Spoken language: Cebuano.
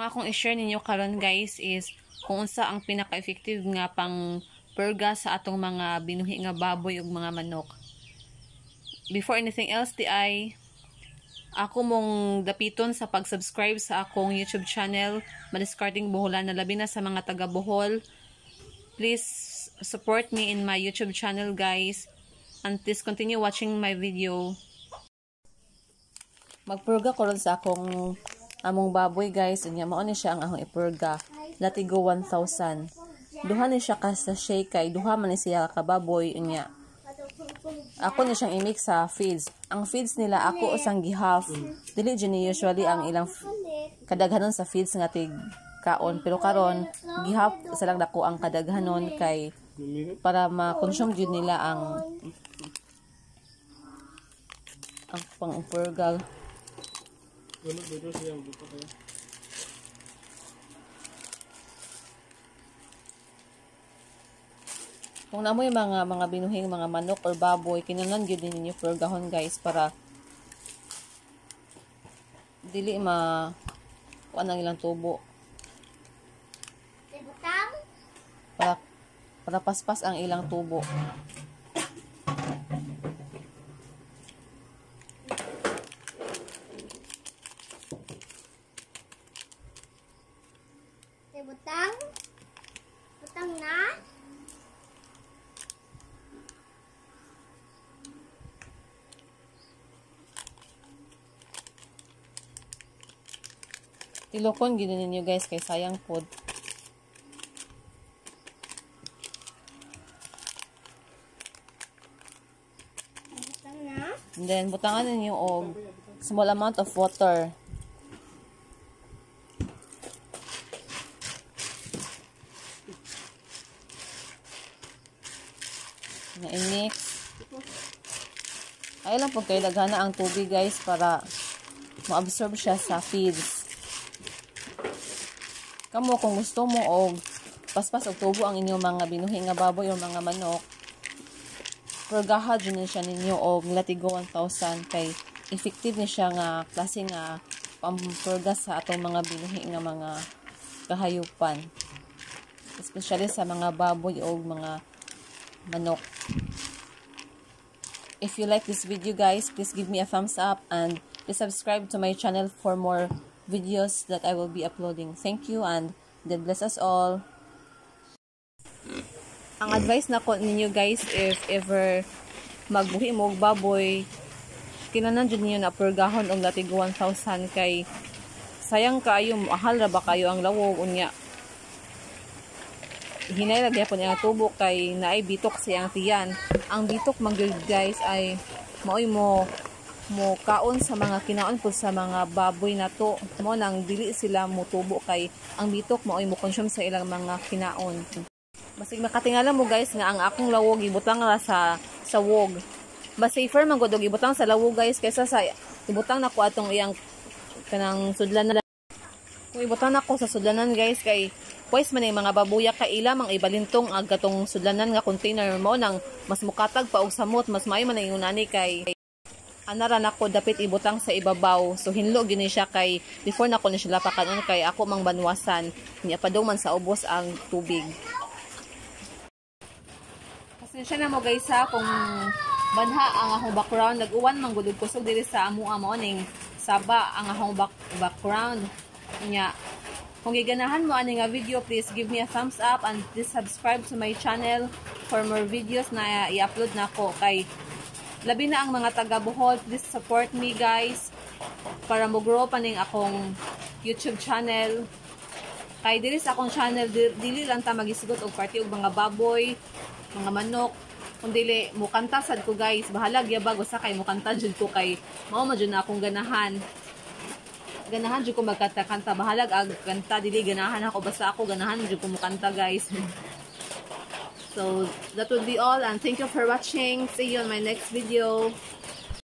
Ang akong i-share ninyo karon, guys, is kung unsa ang pinaka-effective nga pang purga sa atong mga binuhi nga baboy ug mga manok. Before anything else, di ay ako mong dapiton sa pag-subscribe sa akong YouTube channel, Madiskarteng Boholana, labi na sa mga taga Bohol. Please support me in my YouTube channel, guys. And please continue watching my video. Magpurga ko ron sa akong among baboy, guys. Unya mao ni siya ang akong ipurga. Latigo 1000. Duha ni siya ka sachet kay duha man ni siya ka baboy. Unya ako ni siyang i-mix sa feeds. Ang feeds nila ako usang gi-half. Dili jud ni usually ang ilang kadaghanon sa feeds nga tig kaon, pero karon gi-half sa lang dako ang kadaghanon kay para ma-consume jud nila ang pang-purgal. Kung namoy mga binuhing mga manok or baboy, kinahanglan gyud ninyo purgahon, guys, para dili ma kuan ang ilang tubo. Para paspas ang ilang tubo. Butang? Butang na? Tilokon gid ninyo, guys, kay sayang pod. Butang na? And then butangan ninyo og small amount of water. Na i-mix. Ay lang po kay daghana ang tubig, guys, para ma-absorb siya sa feeds. Kamo kung gusto mo og paspas og tubo ang inyong mga binuhi nga baboy o mga manok, purgaha jud ni siya ninyo og Latigo 1000 kay effective ni siya nga klase nga pampurga sa atong mga binuhi nga mga kahayupan, especially sa mga baboy o mga manok. If you like this video, guys, please give me a thumbs up and please subscribe to my channel for more videos that I will be uploading. Thank you and God bless us all. Ang advice na ko ninyo, guys, if ever magbuhi mo og baboy, kinahanglan jud ninyo na purgahon og Latigo 1000 kay sayang kaayo, mahal ra ba kayo ang lawog, unya hinay ra gyapon ang tubo kay naay bitok sa iyang tiyan. Ang bitok man gyud, guys, ay maoy mo kaon sa mga kinaon po sa mga baboy na to. Mo nang dili sila motubo kay ang bitok maoy mo consume sa ilang mga kinaon. Basig makatingala mo, guys, nga ang akong lawog ibutang ra sa wog. Mas safer man gud og ibutang sa lawog, guys, kaysa sa ibutang nako atong iyang kanang sudlanan. Kung ibutang nako sa sudlanan, guys, kay wise man ang mga babuya kay ila mang ibalintong ag katong sudlanan nga container, mo nang mas mukatag pa og samot, mas maayo man ang ingon ani kay anara nako dapit ibutang sa ibabaw. So hinlo gyud ni siya kay before nako ni siya lapakanon kay ako mang banwasan, niya padung man sa ubos ang tubig. Pasensya na mo, guys, ha, kung banha ang akong background, nag-uwan man gud og kusog diri sa amoa, mao ning saba ang akong background. Nya kung giganahan mo ani nga video, please give me a thumbs up and please subscribe to my channel for more videos na i-upload nako kay labi na ang mga taga Bohol, please support me, guys, para mo-grow pa ning akong YouTube channel. Kay diri sa akong channel dili lang ta magisgot og party og mga baboy, mga manok, kun dili mukanta sad ko, guys. Bahalag yabag usa kay mukanta jud ko kay mao man jud na akong ganahan. Ganahan jud ko magkanta-kanta, bahalag ag kanta dili ganahan ako, basta ako ganahan jud ko mukanta, guys. So that would be all, and thank you for watching. See you on my next video.